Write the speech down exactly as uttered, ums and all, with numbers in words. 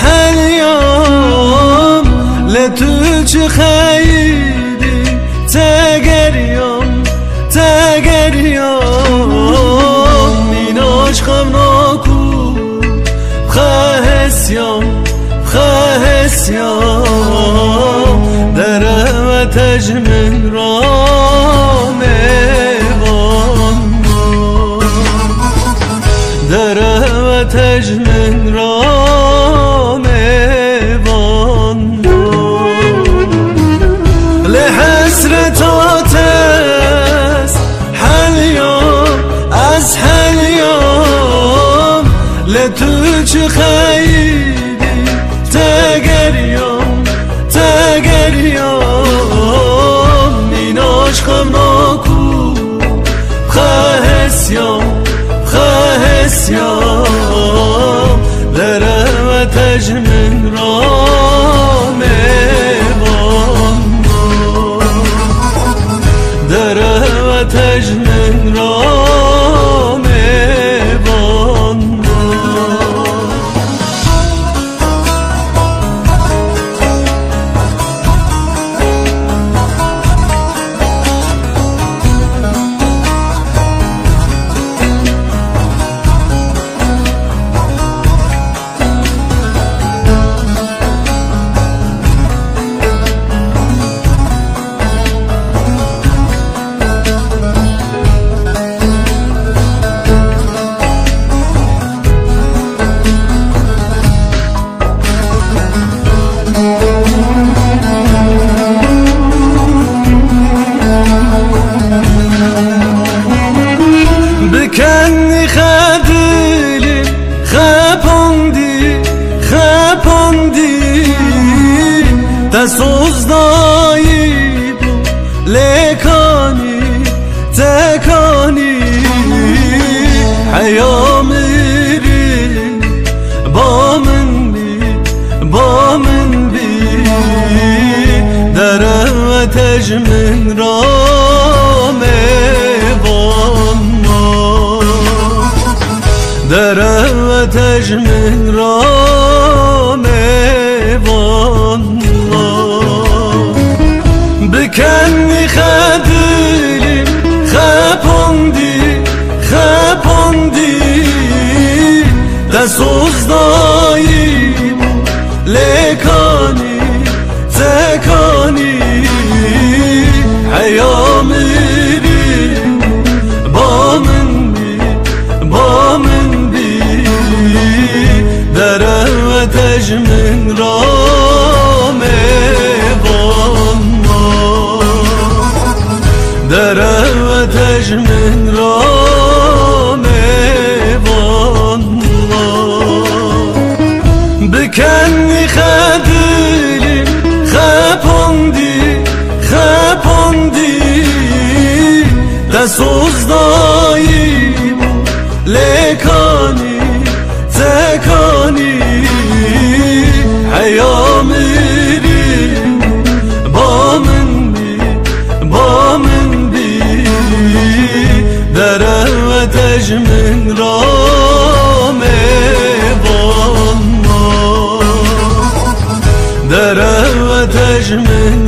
Helyam, lê tu çi xeyidî, te geriyam, te geriyam. Mîna ji xev naku, xehesyam, xehesyam. Derewete ji min ra mêvan. Derewete ji min ra mêvan. Lê hesreta te ez helyam, ez helyam. Lê tu çi xeyidî, te geriyam, te geriyam. Mîna ji xev naku, xehesyam, xehesyam. Derewete ji min ra mêvan. Derewete ji min ra mêvan. Bi kenî xedilî xepandî, xepandî. Te soz dayî bû, lê kanî, te kanî. Heya mirî, ba min bî, ba min bî. Derewete ji min ra mêvan. Derewete ji min ra mêvan. Bi kenî xedilî xepandî, xepandî. Te soz dayî bû, lê kanî, te kanî. Heya mirî, ba min bî, ba min bî. Derewete ji min ra mêvan. Derewete ji min ra mêvan. Bi kenî xedilî xepandî, xepandî. Te soz dayî bû, lê kanî, te kanî. Heya mirî, ba min bî, ba min bî. Derewete ji min ra mêvan. Derewete ji min